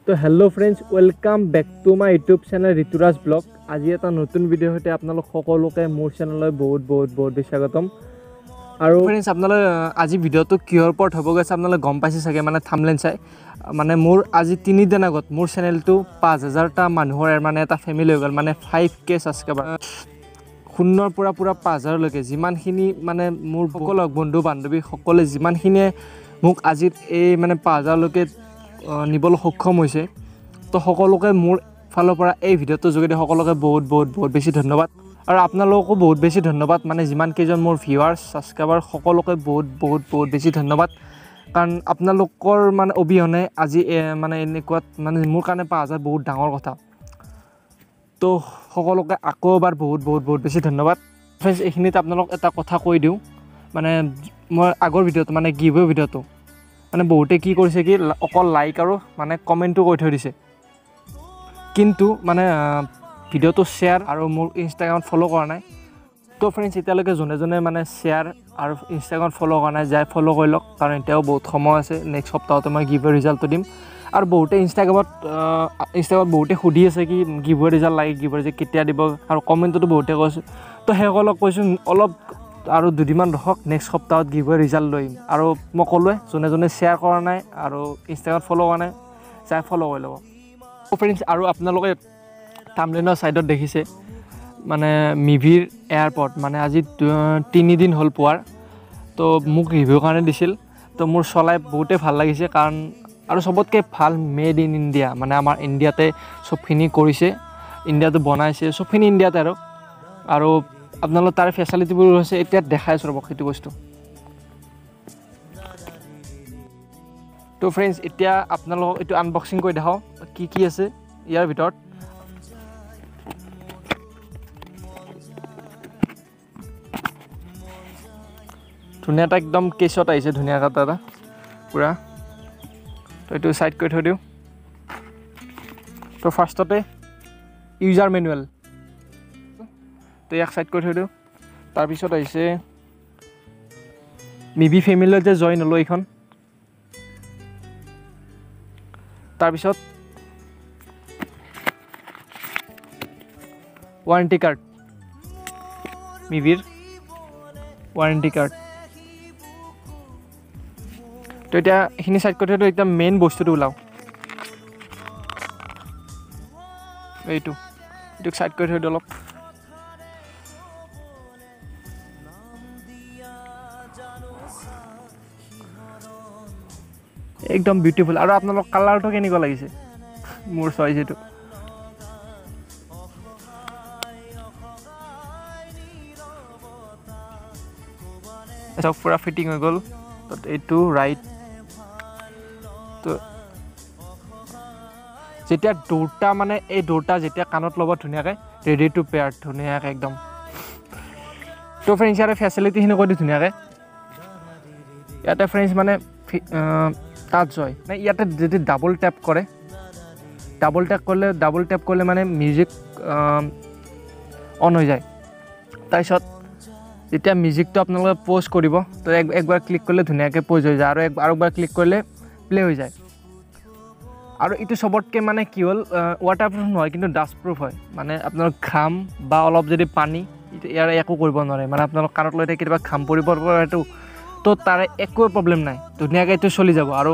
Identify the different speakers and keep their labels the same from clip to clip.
Speaker 1: তো hello friends, welcome back to my YouTube channel Rituraj blog. আজি এটা নতুন ভিডিঅ'ৰ সৈতে আপোনালোক সকলোকে মোৰ চেনেললৈ বহুত বহুত বহুত বেছি স্বাগতম। আৰু ফ্ৰেণ্ডছ, আপোনালোকে আজি ভিডিঅ'টো কিহৰ ওপৰত হ'ব গৈছে আপোনালোকে গম পাইছে চাগে, মানে থাম্বনেইল চাই। মানে মোৰ আজি তিনিদিন আগত মোৰ চেনেলটো 5000টা মানুহৰ মানে এটা ফেমিলি হৈ গ'ল, মানে 5K subscriber. শূন্যৰ পৰা পূৰা 5000লৈকে যিমানখিনি মানে মোৰ সকলো বন্ধু বান্ধৱী সকলোৱে যিমানখিনিয়ে মোক আজিৰ এই মানে 5000লৈকে নিবলৈ সক্ষম হৈছে, তো সকলোকে মোৰ ফালৰ পৰা এই ভিডিঅ'টোৰ যোগেদি সকলোকে বহুত বহুত বহুত বেছি ধন্যবাদ। আৰু আপোনালোককো বহুত বেছি ধন্যবাদ, মানে যিমানকেইজন মোৰ ভিউৱাৰ্ছ ছাবস্ক্ৰাইবাৰ সকলোকে বহুত বহুত বহুত বেছি ধন্যবাদ। কাৰণ আপোনালোকৰ মানে অবিহনে আজি মানে এনেকুৱাত মানে মোৰ কাৰণে 5000 বহুত ডাঙৰ কথা। তো সকলোকে আকৌ এবাৰ বহুত বহুত বহুত বেছি ধন্যবাদ। ফ্ৰেণ্ডছ, এইখিনিত আপোনালোক এটা কথা কৈ দিওঁ, মানে মই আগৰ ভিডিঅ'টো মানে গিভ ভিডিঅ'টো মানে বহুতে কি কৰিছে কি অকল লাইক আৰু মানে কমেণ্টটো কৰি থৈ দিছে, কিন্তু মানে ভিডিঅ'টো শ্বেয়াৰ আৰু মোৰ ইনষ্টাগ্ৰামত ফ'ল' কৰা নাই। তো ফ্ৰেণ্ডছ, এতিয়ালৈকে যোনে যোনে মানে শ্বেয়াৰ আৰু ইনষ্টাগ্ৰামত ফ'ল' কৰা নাই, যাই ফ'ল' কৰি লওক, কাৰণ এতিয়াও বহুত সময় আছে। নেক্সট সপ্তাহতে মই গিভ ৰিজাল্টটো দিম। আৰু বহুতে ইনষ্টাগ্ৰামত বহুতে সুধি আছে কি গিভ ৰিজাল্ট লাগে, গিভ ৰিজাল্ট কেতিয়া দিব, আৰু কমেণ্টতো বহুতে কৈছে। তো সেইসকলক কৈছোঁ অলপ আৰু দুদিনমান ৰখক, নেক্সট সপ্তাহত গিভ ৰিজাল্ট লৈ আহিম। আৰু মই ক'লোৱে যোনে যোনে শ্বেয়াৰ কৰা নাই আৰু ইনষ্টাগ্ৰামত ফ'ল' কৰা নাই, যাই ফ'ল' কৰি ল'ব। ফ্ৰেণ্ডছ, আৰু আপোনালোকে থাম্বনেইলৰ ছাইডত দেখিছে মানে মিভিৰ এয়াৰপড, মানে আজি 3 দিন হ'ল পোৱাৰ। তো মোক ৰিভিউৰ কাৰণে দিছিল, তো মোৰ চলাই বহুতেই ভাল লাগিছে। কাৰণ আৰু চবতকৈ ভাল মেড ইন ইণ্ডিয়া, মানে আমাৰ ইণ্ডিয়াতে চবখিনি কৰিছে, ইণ্ডিয়াটো বনাইছে চবখিনি ইণ্ডিয়াতে। আৰু আৰু আপোনালোক তাৰ ফেচিলিটিবোৰ হৈছে এতিয়া দেখাই আছোঁ ৰ'ব সেইটো বস্তু। তো ফ্ৰেণ্ডছ, এতিয়া আপোনালোকক এইটো আনবক্সিং কৰি দেখাওঁ কি কি আছে ইয়াৰ ভিতৰত। ধুনীয়া এটা একদম কেছত আহিছে, ধুনীয়া এটা এটা পূৰা। তো এইটো ছাইড কৰি থৈ দিওঁ। তো ফাৰ্ষ্টতে ইউজাৰ মেনুৱেল, তো ইয়াক ছাইড কৰি থৈ দিওঁ। তাৰপিছত আহিছে মিভি ফেমিলিত যে জইন হ'লোঁ এইখন। তাৰপিছত ৱাৰেণ্টি কাৰ্ড, মিভিৰ ৱাৰেণ্টি কাৰ্ড। তো এতিয়া এইখিনি ছাইড কৰি থৈ একদম মেইন বস্তুটো ওলাওঁ, এইটো এইটোক ছাইড কৰি থৈ দিওঁ অলপ। একদম বিউটিফুল। আৰু আপোনালোক কালাৰটো কেনেকুৱা লাগিছে মোৰ চইচ এইটো। চব পূৰা ফিটিং হৈ গ'ল। তাত এইটো ৰাইট, তো যেতিয়া দুটা মানে এই দুটা যেতিয়া কাণত ল'ব ধুনীয়াকৈ ৰেডি টু পেয়াৰ ধুনীয়াকৈ একদম। তো ফ্ৰেণ্ডছ, ইয়াৰে ফেচিলিটিখিনি কৈ দিওঁ ধুনীয়াকৈ। ইয়াতে ফ্ৰেণ্ডছ মানে টাচ হয়, মানে ইয়াতে যদি ডাবল টেপ কৰে, ডাবল টেপ কৰিলে মানে মিউজিক অন হৈ যায়। তাৰপিছত যেতিয়া মিউজিকটো আপোনালোকে প'জ কৰিব, তো একবাৰ ক্লিক কৰিলে ধুনীয়াকৈ প'জ হৈ যায়, আৰু একবাৰ ক্লিক কৰিলে প্লে' হৈ যায়। আৰু এইটো চবতকৈ মানে কি হ'ল, ৱাটাৰপ্ৰুফ নহয় কিন্তু ডাষ্টপ্ৰুফ হয়। মানে আপোনালোক ঘাম বা অলপ যদি পানী ইয়াৰে একো কৰিব নোৱাৰে, মানে আপোনালোক কাণত লৈ থাকে কেতিয়াবা ঘাম পৰিব পাৰেতো, তো তাৰে একো প্ৰব্লেম নাই, ধুনীয়াকৈ এইটো চলি যাব। আৰু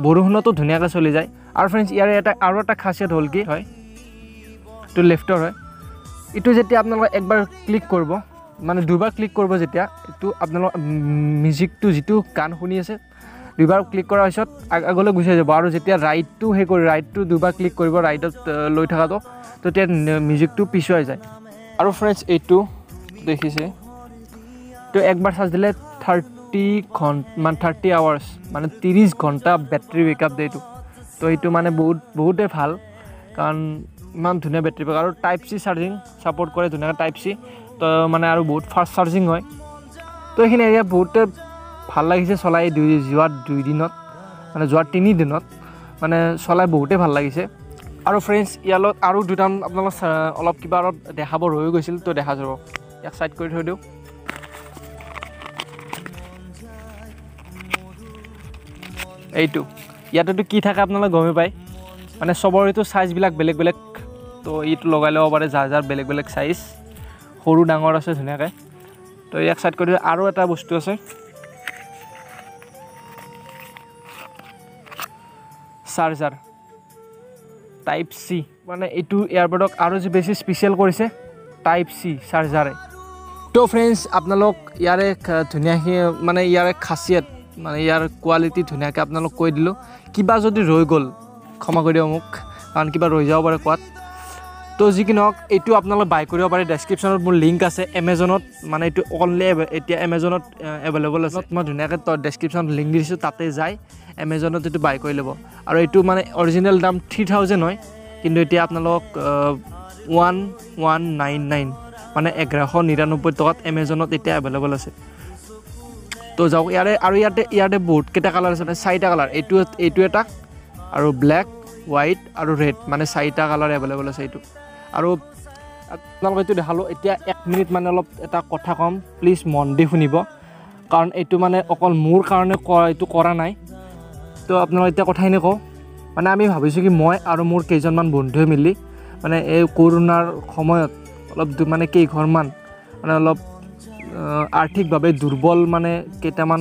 Speaker 1: বৰষুণতো ধুনীয়াকৈ চলি যায়। আৰু ফ্ৰেণ্ডছ, ইয়াৰে এটা আৰু এটা খাচিয়ত হ'ল কি হয়, এইটো লেফ্টৰ হয়, এইটো যেতিয়া আপোনালোকে একবাৰ ক্লিক কৰিব, মানে দুবাৰ ক্লিক কৰিব যেতিয়া, এইটো আপোনালোক মিউজিকটো যিটো গান শুনি আছে দুবাৰ ক্লিক কৰাৰ পিছত আগলৈ গুচি যাব। আৰু যেতিয়া ৰাইটটো সেই কৰি ৰাইটটো দুবাৰ ক্লিক কৰিব, ৰাইটত লৈ থকাটো, তেতিয়া মিউজিকটো পিছুৱাই যায়। আৰু ফ্ৰেণ্ডছ, এইটো দেখিছে, তো একবাৰ চাৰ্জ দিলে 30 ঘণ্টা, মানে 30 আৱাৰ্ছ, মানে 30 ঘণ্টা বেটেৰী বেকআপ দিয়ে এইটো। তো এইটো মানে বহুত বহুতেই ভাল, কাৰণ ইমান ধুনীয়া বেটেৰী বেকআপ। আৰু টাইপ চি চাৰ্জিং ছাপৰ্ট কৰে ধুনীয়াকৈ, টাইপ চি, তো মানে আৰু বহুত ফাষ্ট চাৰ্জিং হয়। তো এইখিনি এৰিয়া বহুতে ভাল লাগিছে চলাই যোৱা 2 দিনত, মানে যোৱা 3 দিনত মানে চলাই বহুতেই ভাল লাগিছে। আৰু ফ্ৰেণ্ডছ, ইয়াৰ লগত আৰু দুটামান আপোনালোক অলপ কিবা অলপ দেখাব ৰৈ গৈছিল, তো দেখা যাব। ইয়াক ছাইড কৰি থৈ দিওঁ। এইটো ইয়াতেতো কি থাকে আপোনালোকে গমেই পায়। মানে চবৰেতো চাইজবিলাক বেলেগ বেলেগ, তো এইটো লগাই ল'ব পাৰে যাৰ যাৰ বেলেগ বেলেগ চাইজ, সৰু ডাঙৰ আছে ধুনীয়াকৈ। তো ইয়াক চাইড কৰি আৰু এটা বস্তু আছে, চাৰ্জাৰ টাইপ চি। মানে এইটো এয়াৰবাডক আৰু যে বেছি স্পেচিয়েল কৰিছে টাইপ চি চাৰ্জাৰে। তো ফ্ৰেণ্ডছ আপোনালোক ইয়াৰে ধুনীয়াকৈ মানে ইয়াৰে খাচিয়ত মানে ইয়াৰ কোৱালিটি ধুনীয়াকৈ আপোনালোক কৈ দিলোঁ। কিবা যদি ৰৈ গ'ল ক্ষমা কৰি দিয়ক মোক, কাৰণ কিবা ৰৈ যাব পাৰে কোৱাত। তো যি কি নহওক এইটো আপোনালোক বাই কৰিব পাৰে, ডেছক্ৰিপশ্যনত মোৰ লিংক আছে এমেজনত, মানে এইটো অনলি এতিয়া এমেজনত এভেইলেবল আছে। মই ধুনীয়াকৈ ডেছক্ৰিপশ্যনত লিংক দি দিছোঁ, তাতে যাই এমেজনত এইটো বাই কৰি ল'ব। আৰু এইটো মানে অৰিজিনেল দাম 3000 হয়, কিন্তু এতিয়া আপোনালোক 1199 মানে 1199 টকাত এমেজনত এতিয়া এভেইলেবল আছে। তো যাওক ইয়াৰে। আৰু ইয়াতে বহুতকেইটা কালাৰ আছে, মানে 4টা কালাৰ, এইটো এটা আৰু ব্লেক, হোৱাইট আৰু ৰেড, মানে 4টা কালাৰ এভেইলেবল আছে এইটো। আৰু আপোনালোক এইটো দেখালোঁ। এতিয়া 1 মিনিট মানে অলপ এটা কথা ক'ম, প্লিজ মন দি শুনিব, কাৰণ এইটো মানে অকল মোৰ কাৰণে এইটো কৰা নাই। তো আপোনালোক এতিয়া কথাখিনি কওঁ, মানে আমি ভাবিছোঁ কি মই আৰু মোৰ কেইজনমান বন্ধুৱে মিলি মানে এই কৰোণাৰ সময়ত অলপ মানে কেইঘৰমান মানে অলপ আৰ্থিকভাৱে দুৰ্বল মানে কেইটামান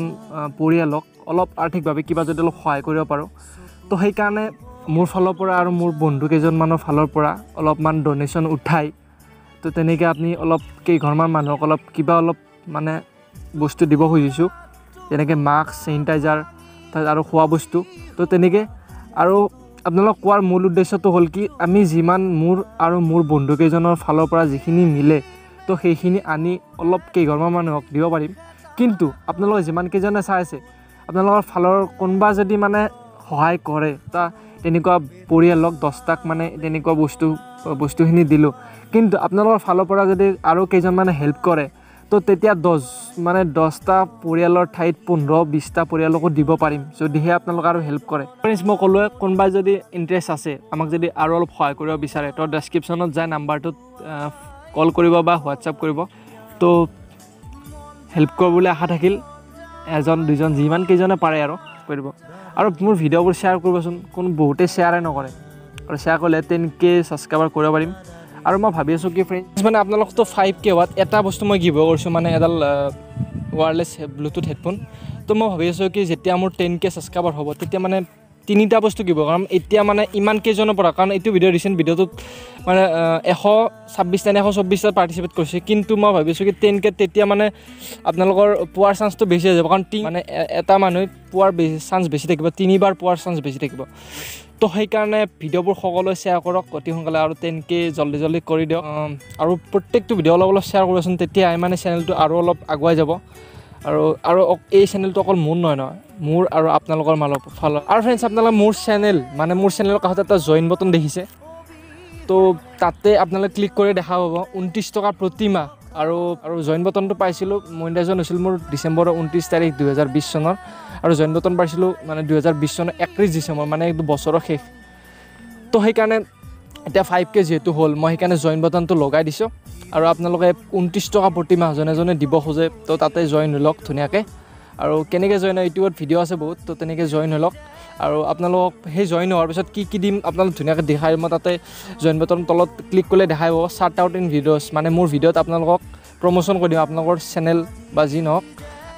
Speaker 1: পৰিয়ালক অলপ আৰ্থিকভাৱে কিবা যদি অলপ সহায় কৰিব পাৰোঁ, তো সেইকাৰণে মোৰ ফালৰ পৰা আৰু মোৰ বন্ধু কেইজনমানৰ ফালৰ পৰা অলপমান ডনেশ্যন উঠাই তো তেনেকৈ আপুনি অলপ কেইঘৰমান মানুহক অলপ কিবা অলপ মানে বস্তু দিব খুজিছোঁ, যেনেকৈ মাস্ক, চেনিটাইজাৰ আৰু খোৱা বস্তু। তো তেনেকৈ আৰু আপোনালোক কোৱাৰ মূল উদ্দেশ্যটো হ'ল কি আমি যিমান মোৰ আৰু মোৰ বন্ধুকেইজনৰ ফালৰ পৰা যিখিনি মিলে তো সেইখিনি আনি অলপ কেইঘৰমান মানুহক দিব পাৰিম। কিন্তু আপোনালোকে যিমানকেইজনে চাই আছে আপোনালোকৰ ফালৰ কোনোবা যদি মানে সহায় কৰে তা তেনেকুৱা পৰিয়ালক 10টাক মানে তেনেকুৱা বস্তুখিনি দিলোঁ, কিন্তু আপোনালোকৰ ফালৰ পৰা যদি আৰু কেইজনমানে হেল্প কৰে তো তেতিয়া 10টা পৰিয়ালৰ ঠাইত 15-20টা পৰিয়ালকো দিব পাৰিম, যদিহে আপোনালোকে আৰু হেল্প কৰে। ফ্ৰেণ্ডছ মই ক'লোৱে কোনোবাই যদি ইণ্টাৰেষ্ট আছে আমাক যদি আৰু অলপ সহায় কৰিব বিচাৰে তো ডেছক্ৰিপশ্যনত যায় নাম্বাৰটোত কল কৰিব বা হোৱাটছআপ কৰিব। তো হেল্প কৰিবলৈ আশা থাকিল, এজন দুজন যিমান কেইজনে পাৰে আৰু কৰিব। আৰু মোৰ ভিডিঅ'বোৰ শ্বেয়াৰ কৰিবচোন, কোনো বহুতে শ্বেয়াৰে নকৰে, আৰু শ্বেয়াৰ কৰিলে 10K subscriber কৰিব পাৰিম। আৰু মই ভাবি আছোঁ কি ফ্ৰেণ্ডছ মানে আপোনালোকতো 5K হোৱাত এটা বস্তু মই গিভ কৰিছোঁ, মানে এডাল ৱায়াৰলেছ ব্লুটুথ হেডফোন। তো মই ভাবি আছোঁ কি যেতিয়া মোৰ 10K subscriber হ'ব তেতিয়া মানে 3টা বস্তু গিভ, কাৰণ এতিয়া মানে ইমান কেইজনৰ পৰা, কাৰণ এইটো ভিডিঅ' ৰিচেণ্ট ভিডিঅ'টোত মানে 126টা নে 124টাত পাৰ্টিচিপেট কৰিছে, কিন্তু মই ভাবিছোঁ কি 10K তেতিয়া মানে আপোনালোকৰ পোৱাৰ চান্সটো বেছি হৈ যাব, কাৰণ মানে এটা মানুহে পোৱাৰ চান্স বেছি থাকিব, 3বাৰ পোৱাৰ চান্স বেছি থাকিব। তো সেইকাৰণে ভিডিঅ'বোৰ সকলোৱে শ্বেয়াৰ কৰক অতি সোনকালে, আৰু 10K জল্দি জল্দি কৰি দিয়ক, আৰু প্ৰত্যেকটো ভিডিঅ' অলপ অলপ শ্বেয়াৰ কৰিবচোন, তেতিয়া মানে চেনেলটো আৰু অলপ আগুৱাই যাব। আৰু আৰু এই চেনেলটো অকল মোৰ নহয় মোৰ আৰু আপোনালোকৰ ফালৰ। আৰু ফ্ৰেণ্ডছ আপোনালোকে মোৰ চেনেল মানে মোৰ চেনেলৰ কাষত এটা জইন বটন দেখিছে, তো তাতে আপোনালোকে ক্লিক কৰি দেখা পাব 29 টকা প্ৰতি মাহ। আৰু আৰু জইন বটনটো পাইছিলোঁ, মনিটাইজেশ্যন হৈছিল মোৰ ডিচেম্বৰৰ 29 তাৰিখ 2020 চনৰ, আৰু জইন বটন পাইছিলোঁ মানে 2020 চনৰ 31 ডিচেম্বৰ, মানে এইটো বছৰৰ শেষ। তো সেইকাৰণে এতিয়া 5K যিহেতু হ'ল, মই সেইকাৰণে জইন বটনটো লগাই দিছোঁ। আৰু আপোনালোকে 29 টকা প্ৰতি মাহ জনে জনে দিব খোজে তো তাতে জইন হৈ লওক ধুনীয়াকৈ। আৰু কেনেকৈ জইন হয় ইউটিউবত ভিডিঅ' আছে বহুত, তো তেনেকৈ জইন হৈ লওক। আৰু আপোনালোকক সেই জইন হোৱাৰ পিছত কি কি দিম আপোনালোক ধুনীয়াকৈ দেখাই, মই তাতে জইন বটন তলত ক্লিক কৰিলে দেখাই পাব চাৰ্ট আউট ইন ভিডিঅ'ছ, মানে মোৰ ভিডিঅ'ত আপোনালোকক প্ৰমোশ্যন কৰি দিম আপোনালোকৰ চেনেল বা যি নহওক।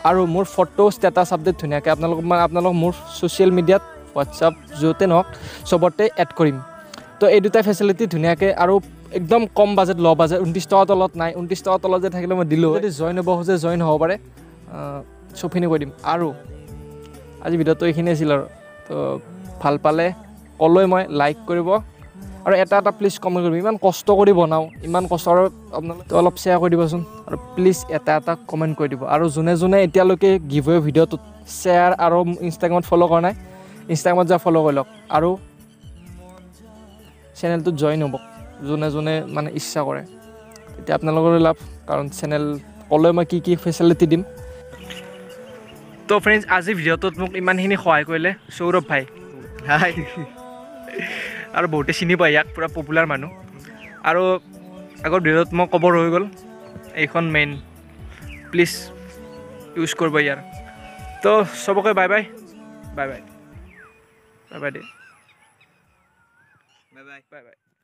Speaker 1: আৰু মোৰ ফটো ষ্টেটাছ আপডেট ধুনীয়াকৈ আপোনালোক মানে আপোনালোক মোৰ ছ'চিয়েল মিডিয়াত হোৱাটছআপ য'তে নহওক চবতে এড কৰিম। তো এই দুটা ফেচিলিটি ধুনীয়াকৈ আৰু একদম কম বাজেট, ল' বাজেট, 29 টকা তলত নাই, 29 টকা তলত যে থাকিলে মই দিলোঁ। যদি জইন হ'ব খোজে জইন হ'ব পাৰে, চবখিনি কৈ দিম। আৰু আজি ভিডিঅ'টো এইখিনি আছিল আৰু, তো ভাল পালে ক'লৈ মই লাইক কৰিব আৰু এটা এটা প্লিজ কমেণ্ট কৰিব। ইমান কষ্ট কৰি বনাওঁ, ইমান কষ্ট, আৰু আপোনালোকে অলপ শ্বেয়াৰ কৰি দিবচোন, আৰু প্লিজ এটা এটা কমেণ্ট কৰি দিব। আৰু যোনে যোনে এতিয়ালৈকে গিভ অৱে ভিডিঅ'টোত শ্বেয়াৰ আৰু ইনষ্টাগ্ৰামত ফ'ল' কৰা নাই, ইনষ্টাগ্ৰামত যা ফ'ল' কৰি লওক আৰু চেনেলটোত জইন হ'ব যোনে যোনে মানে ইচ্ছা কৰে, তেতিয়া আপোনালোকৰো লাভ, কাৰণ চেনেল ক'লৈ মই কি কি ফেচিলিটি দিম। তো ফ্ৰেণ্ডছ আজিৰ ভিডিঅ'টোত মোক ইমানখিনি সহায় কৰিলে সৌৰভ ভাই, হাই, আৰু বহুতে চিনি পায় ইয়াক, পূৰা পপুলাৰ মানুহ। আৰু আগৰ ভিডিঅ'ত মই ক'ব ৰৈ গ'ল, এইখন মেইন, প্লিজ ইউজ কৰিব ইয়াৰ। তো চবকে bye bye, bye bye, bye bye দে।
Speaker 2: Bye bye.
Speaker 1: Bye bye.